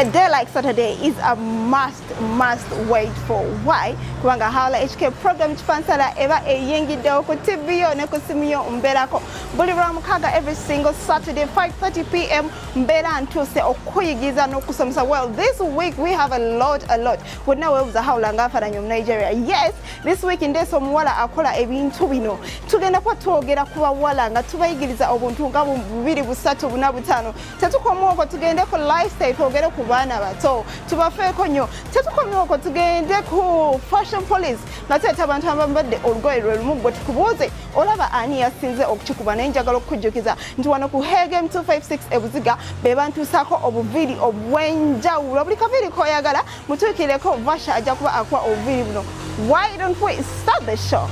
A day like Saturday is a must wait for. Why? Kubanga Hawla HK program Kifansala eba eyingiddewo ku TV yo ne ku simu yo mbeerako buli Lwamukaaga, every single Saturday, 5:30 p.m. mbeera ntuuse okuyigiza n'okusomesa. Well, this week we have a lot, a lot. Bonna weebuza Hawla ng'afaananye mu Nigeria. Yes, this week ndeese omuwala akola ebintu bino. Tugenda kuba twogera ku bawala nga tubayigiriza obuntu nga bubiri, busatu, buna, butaano. Tetukoma okwo, tugende ku lifestyle, twogere ku baana bato, tubafeeko nnyo. Tetukomye okwo, tugende ku fashion police nga tuleeta abantu abambadde olugoye lwe lumu, gwe tukubuuze olaba ani yasinze okukikuba. Naye njagala okukujjukiza nti wano ku Hegem 256 ebuziga be bantuusaako obuviiri obw'enjawulo. Buli kaviiri koyagala mutuukireko, Vasha ajja kuba akuwa obuviiri buno. Why don't we start the show?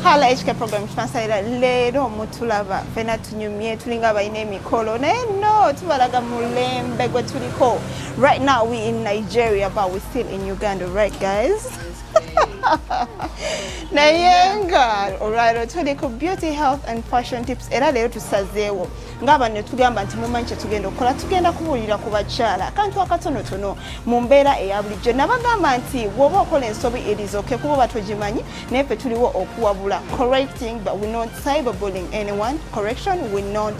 Hala HK program Kifansalira. Leero mutulaba fena tunyumye, tulinga abalina emikolo, naye no tubalaga mulembe gwe tuliko. Right now we in Nigeria, but we still in Uganda, right guys? Naye nga olwaliro tuli ku beauty, health and fashion tips. Era leero tusazeewo ng'abantu ne tugamba nti mumanyi kyetugenda okukola, tugenda kubuulira ku bakyala akantu akatonotono mu mbeera eya bulijjo. Nabagamba nti bw'oba okola ensobi erizoke kuba oba togimanyi, naye ffe tuliwo okuwabula, correcting, but we not cyberbullying anyone. Correction, we not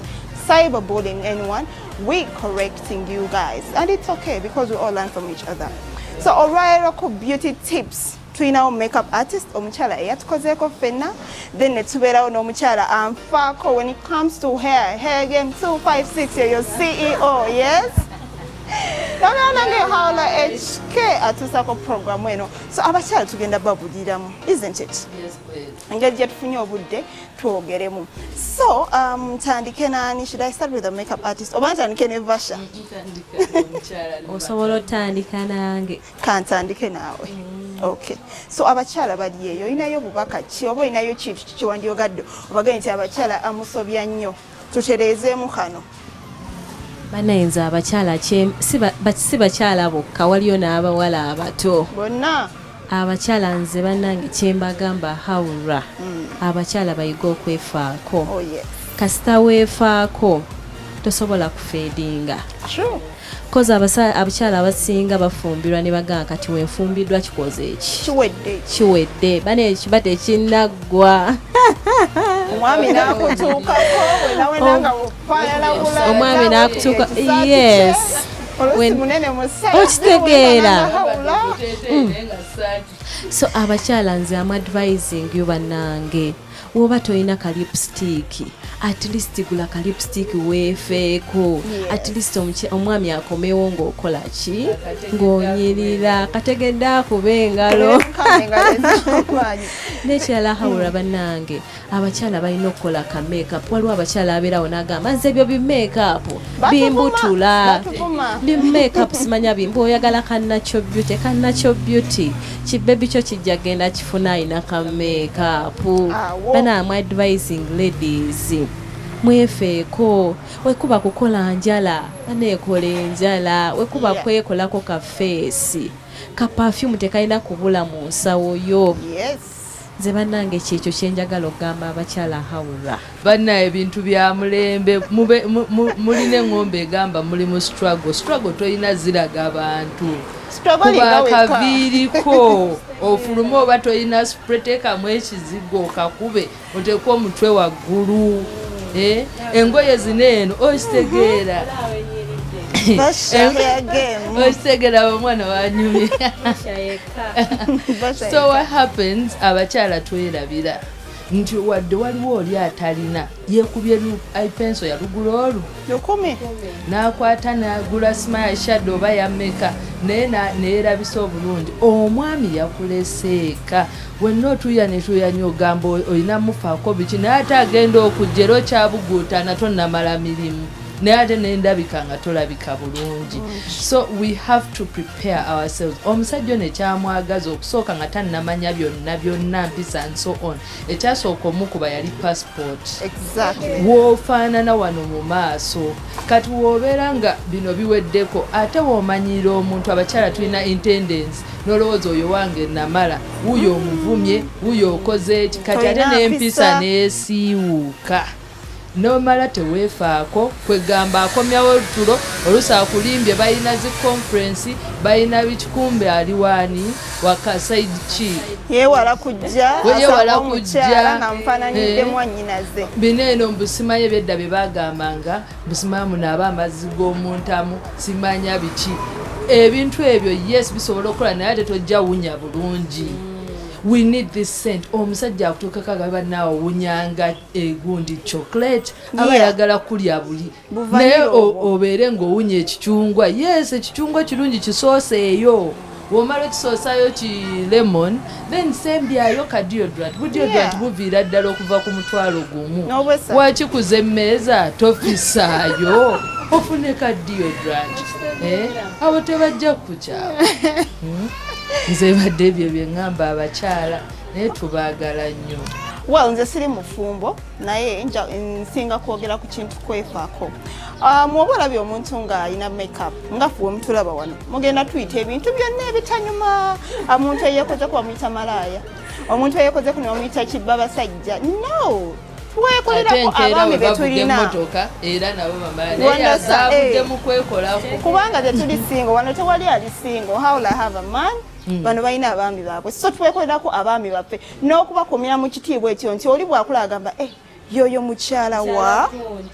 cyberbullying anyone, we correcting you guys, and it's okay because we all learn from each other. So olwaleero ku beauty tips tulinawo makeup artist omukyala eyatukozeeko ffenna, then ne tubeerawo n'omukyala anfaako when it comes to hair, Hair Game 256, yeyo CEO. Yes, nabeera nange Hawla HK atuusako programu eno. So abakyala tugenda babuliramu, isn't it? Engeri gye tufunye obudde twogeremu. So tandike nani? Should I start with the makeup artist oba ntandike ne Vasha? Osobola otandika nange. Kantandike naawe. Okay, so abakyala bali eyo, olinayo bubaka ki oba olinayo kintu ki kyewandyogadde obagambye nti abakyala amusobya nnyo, tutereezeemu kano? Bannayinza abakyala si bakyala bokka, waliyo n'abawala abato. Bonna. Abakyala nze bannange kyembagamba, hawura, abakyala bayiga okwefaako. Oh yes. Kasita weefaako tosobola kufeedinga. True. Koza abakyala abasinga bafumbirwa ne bagamba kati wenfumbiddwa kikoze eki? Kiwedde. Kiwedde bane, kiba tekinnaggwa. Omwami n'akutuukako wenawena nga ofaanana. Omwami n'akutuuka, yes. Olusi munene musa. Okitegeera. So abakyala nze am advising you, bannange, woba tolina ka lipstick, at least gula ka lipstick weefeeko. At least omwami akomewo ng'okola ki, ng'onyirira, kategedde akuba engalo. N'ekirala hawula, bannange, abakyala balina okukola ka makeup. Waliwo abakyala abeerawo n'agamba nze ebyo bi makeup bimbutula. Batuvuma. Bi makeup simanya bimbu. Oyagala ka natural beauty, ka natural beauty kibebi kyo kijja genda kifuna ayina ka makeup. Awo. Bana, am advising ladies, mwefeeko. Wekuba kukola njala, baneekola enjala. Wekuba kwekolako ka face, ka perfume tekalina kubula mu nsawo yo. Nze bannange kyekyo kyenjagala okugamba abakyala, hawura. Banna, ebintu bya mulembe. Mulina eŋŋombe egamba muli mu struggle. Struggle tolina ziraga abantu. Struggle Kuba linga wekka. Akaviiriko ofulume, oba tolina spray, teekamu ekizigo okakube, oteeke omutwe waggulu. Eh, engoye zino eno okitegeera. Vasha Hair Game. Okitegeera, omwana wanyumye. Vasha. So what happens, abakyala twerabira nti wadde waliwo oli atalina, yekubye eye pencil yalugula olwo 1000. N'akwata n'agula smile shadow oba yameka, naye neyerabisa obulungi. Omwami yakuleseeka wenna otuuya netuuyanya, ogamba olina mufaako biki, naye ate agenda okujja era okyabuguutana, tonnamala mirimu, naye ate nendabika nga tolabika bulungi. So we have to prepare ourselves. Omusajja ono ekyamwagaza okusooka nga tannamanya byonna byonna, mpisa and so on, ekyasooka omukuba yali passport. Woofaanana wano mu maaso. Kati woobeera nga bino biweddeko, ate woomanyiira omuntu. Abakyala tulina intendence, n'olowooza oyo wange namala, wuyo omuvumye, wuyo okoze eki, kati ate Tolina n'empisa mpisa. n'esiiwuuka. Nomala teweefaako, kwegamba akomyawo otulo, oluusi akulimbye balina zi conference, balina bikikumbe, ali waani waka side ki. Yeewala kujja. Yeewala asanga omukyala kujja. Nga mufaananidde mwannyinaze. Bino eno mbusimanyi ebyedda bye bagambanga, mbusimanyi munaaba amazzi g'omuntamu, simanya biki, ebintu ebyo. Yes, bisobola okukola, naye ate tojja wunya bulungi. We need this scent. Omusajja akutuukako agamba, "Bannaawe, owunyanga egundi chocolate." Aba ayagala kulya buli Buvanilla naye obwo. Obeere ng'owunya ekicungwa. Yes, ekicungwa kirungi, kisooseeyo. Bw'omala okisoosayo ki lemon, then sembyayo ka deodorant. Bu deodorant buviira ddala okuva ku 10,000. N'obwesatu. Wakikuza emmeeza tofisaayo, ofune ka deodorant. Eh, abo tebajja kukukyawa. Nze badde ebyo bye ŋŋamba abakyala, naye tubaagala nnyo. Well, nze siri mufumbo, naye nsinga kwogera ku kintu kwefaako. Mwoba olabye omuntu ng'alina makeup, nga ffe wemutulaba wano, mugenda tuyita ebintu byonna ebitanyuma. Omuntu eyeekozeko bamuyita malaaya, omuntu eyeekozeko ne bamuyita kibba basajja. No, Ate twekolerako enkeera abaami bwe bavuga betulina. emmotoka, era nabo bamala naye Wandasa, yazaavudde eh. mu kwekolako. Kubanga tetuli single wano, tewali ali single. How I have a man. Bano balina abaami baabwe, so twekolerako abaami baffe n'okubakumira mu kitiibwa ekyo nti oli bwakula agamba, "Eh, yoyo mukyala wa,"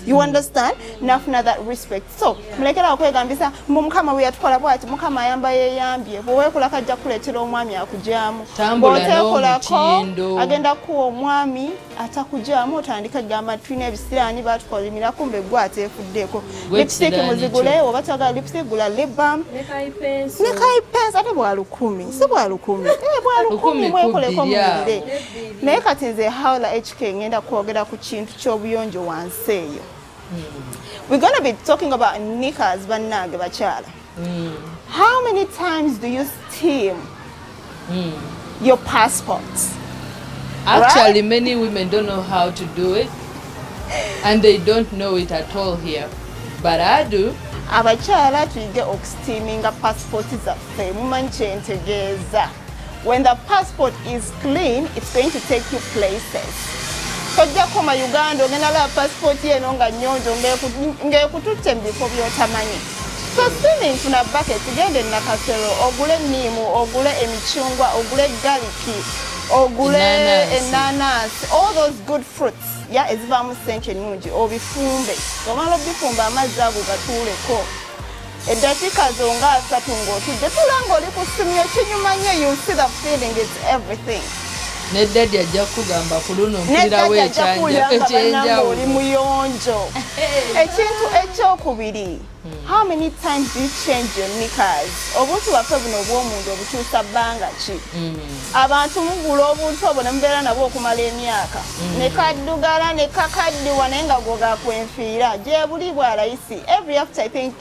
you understand, nafuna that respect. So mulekerawo okwegambisa mbu Mukama bwe yatukola bwati. Mukama ayamba yeyambye. Bweweekolako ajja kukuleetera omwami akugyamu. Tambula Bw'oteekolako, n'omutindo. agenda kuwa omwami atakugyamu. Otandika kugamba tulina ebisiraani, batukolimira, kumbe gwe ateefuddeeko. Gwe Lipstick ekisiraani muzigule. kyo. Oba twagala lipstick, gula lip balm. Ne kaipenso. Ne kaipenso ate bwa 1000, si bwa 1000? Eh, bwa 1000. 1000 Mwekoleko ku bbiri awo. muwulire. Naye kati nze Haula HK ngenda kwogera ku kintu ky'obuyonjo wansi eyo. We're gonna be talking about knickers. Bannange bakyala, how many times do you steam your passports? Actually, many women don't know how to do it, and they don't know it at all here. But I do. Abakyala tuyige okusteaminga passport zaffe. Mumanyi kyentegeeza? When the passport is clean, it's going to take you places. Tojja kukoma Uganda. Ogenda laba passport yeno nga nnyonjo, ng'ekututte mu bifo by'otamanyi. So steaming, funa bucket, genda e Nakasero ogule eniimu, ogule emicungwa, ogule garlic, ogule Enanansi. Enanansi, all those good fruits ya ezivaamu sente ennungi, obifumbe. Omala obifumba, amazzi ago gatuuleko eddakiika zo nga 30 ng'otudde, tula ng'oli ku ssimu, kinyuma nnyo. You see the feeling, it's everything. Ne daddy ajja kukugamba, ku luno mpulirawo Nedaddy ajja kuwulira nga bannange oli ekyenjawulo. muyonjo. Ekintu ekyokubiri, how many times do you change your knickers? Obuntu bwaffe buno obw'omunda obukyusa bbanga ki? Abantu mugula obuntu obwo ne mubeera nabwo okumala emyaka, ne kaddugala ne kakaddiwa, naye nga gwo gakwenfiira. Gye buli bwa layisi, every after, I think,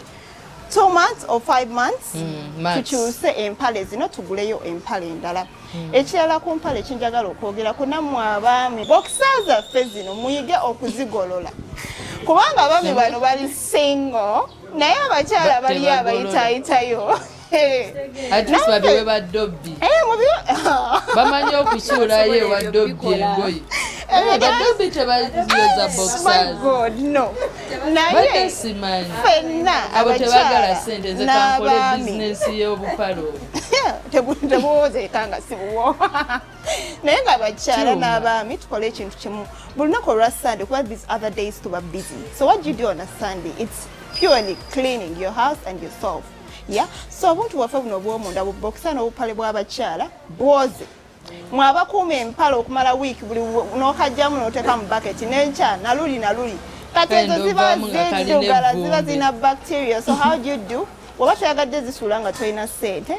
2 months or 5 months, Max. tukyuse empale zino, tuguleyo empale endala. Ekirala ku mpale kinjagala okwogerako nammwe abaami, boxer zaffe zino muyige okuzigolola, kubanga abaami bano bali single, naye abakyala baliyo Tebagolola. abayitayitayo. At least babiwe ba dobbi. Eh, Bamanyi okusuulayo ewa dobbi engoye. Ebyo Badobbi tebayoza My boxers. God, no. Badde Naye simanyi ffenna abo tebagala abakyala sente. Nze kankole n'abaami bizinensi y'obupale obwo. Tebuwozeeka nga si buwooma, naye nga abakyala Kyuma. n'abaami tukole ekintu kimu buli lunaku olwa Sunday, kuba these other days tuba busy. So what you do on a Sunday, it's purely cleaning your house and yourself, yeah. So obuntu bwaffe buno obwomunda, bubokisa n'obupale bw'abakyala, bwoze. Mwabakuuma empale okumala wiiki, buli n'okajjamu n'oteeka mu bucket, n'enkya naluli naluli. Kati ezo Kendo ziba ovaamu nga kalina ziddugala, ziba evvumbi. zirina bacteria. So how do you do? Oba toyagadde zisuula nga tolina ssente,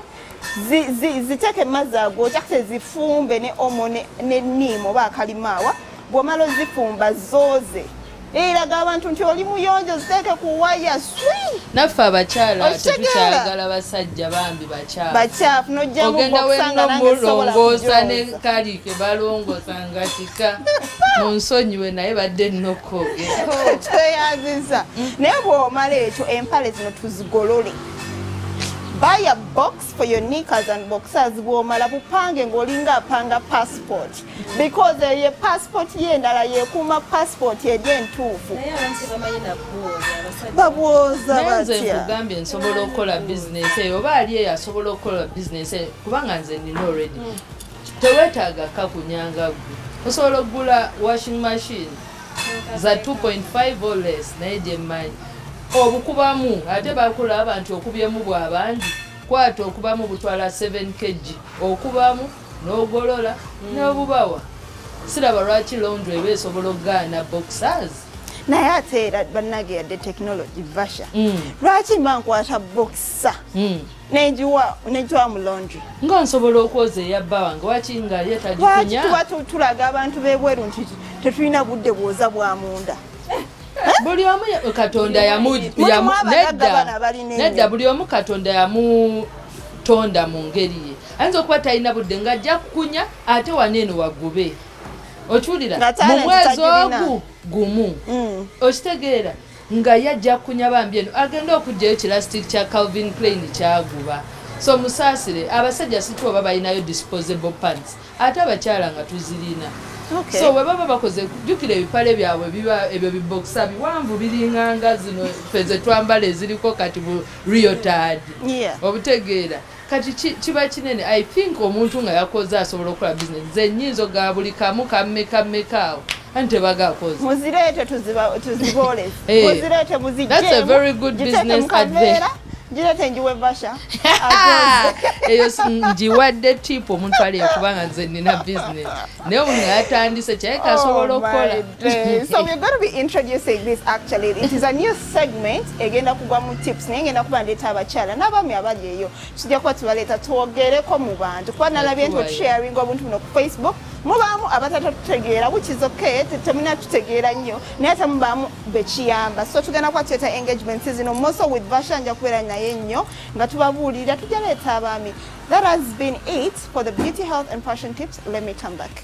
ziteeke mazzi agokya kate, zifumbe ne Omo ne niimu oba akalimaawa. Bw'omala ozifumba, zooze, eraga abantu nti oli muyonjo. Ziteeke ku waya swi. Naffe abakyala Okitegeera? tetukyayagala basajja bambi bakyafu. Bakyafu, nojjamu Ogenda boxer nga wenna nange sobola mulongoosa ne kugyoza. kali ke balongoosa nga kika. Munsonyiwe, naye badde nnokwogera. Tweyanziza. Naye bw'omala ekyo, empale zino tuzigolole. Buy a box for your knickers and boxers. Bw'omala bupange ng'olinga apanga passport, because eyo passport ye endala yekuuma passport eri entuufu. Naye abantu tebamanyi nakwoza abasajja. Babwoza Naye nze batya? Nkugambye, nsobola okukola bizinesi eyo, oba ali eyo asobola okukola bizinesi eyo, kubanga nze nina already. Teweetaaga kakunyanga gwe, osobola okugula washing machine za 2.5 or less, naye gyemmanyi obukubamu, ate bakulaba nti okubyemu bwabangi, kwata okubamu butwala 7 kg, okubamu n'ogolola n'obubawa. Siraba lwaki laundry eba esobola okugaana boxers. Naye ate era bannange, yadde technology, Vasha, lwaki mba nkwata boxer nengiwa mu laundry? Nga nsobola okwoza eyabba wange, waki nga ye Lwaki tagikunya? tuba tulaga abantu b'ebweru nti tetulina budde bwoza bwa munda? Buli omu Katonda yamu Mulimu abagagga bano abalina ennyo. Nedda, buli omu Katonda yamutonda mu ngeri ye. Ayinza okuba talina budde ng'ajja kukunya ate wano eno wagube, okiwulira? Nga Mu talent mwezi tagirina. ogu gumu, okitegeera, nga yajja kukunya bambi eno agenda okugjayo kilastic kya Calvin Klein kyaguba. So musaasire abasajja, situ oba balinayo disposable pants, ate abakyala nga tuzirina. So bwe baba bakoze, jjukira ebipale byabwe biba ebyo bibokisa biwanvu biringanga zino ffe ze twambala eziriko kati bu leotard. Obutegeera kati kiba kinene. I think omuntu nga yakoze asobola okukola business. Nze nyinza ogaba buli kamu kammeka mmeka awo, anti tebagakoze. Muzireete tuzibooleze. Muzireete. That's a very good business Muzigyeemu, gireete ngiwe Vasha. Eyo ngiwadde tip omuntu ali, kubanga nze nina business, naye omuntu nga yatandise kyayeka asobola Oh okukola. my days. So we're going to be introducing this actually. It is a new segment egenda kugwa mu tips, naye ngenda kuba ndeeta abakyala n'abaami abali eyo. Tujja kuba tubaleeta twogereko mu bantu, kuba nalabye nti Tuwayo. otusharinga obuntu buno ku Facebook, mubaamu abatatutegeera, which is okay, temulina tutegeera nnyo, naye ate mubaamu bekiyamba. So tugenda kuba tuleeta engagement zino moso with Vasha, nja kubeera naye nnyo nga tubabuulirira. Tujja leeta abaami. That has been it for the beauty, health and fashion tips. Let me come back.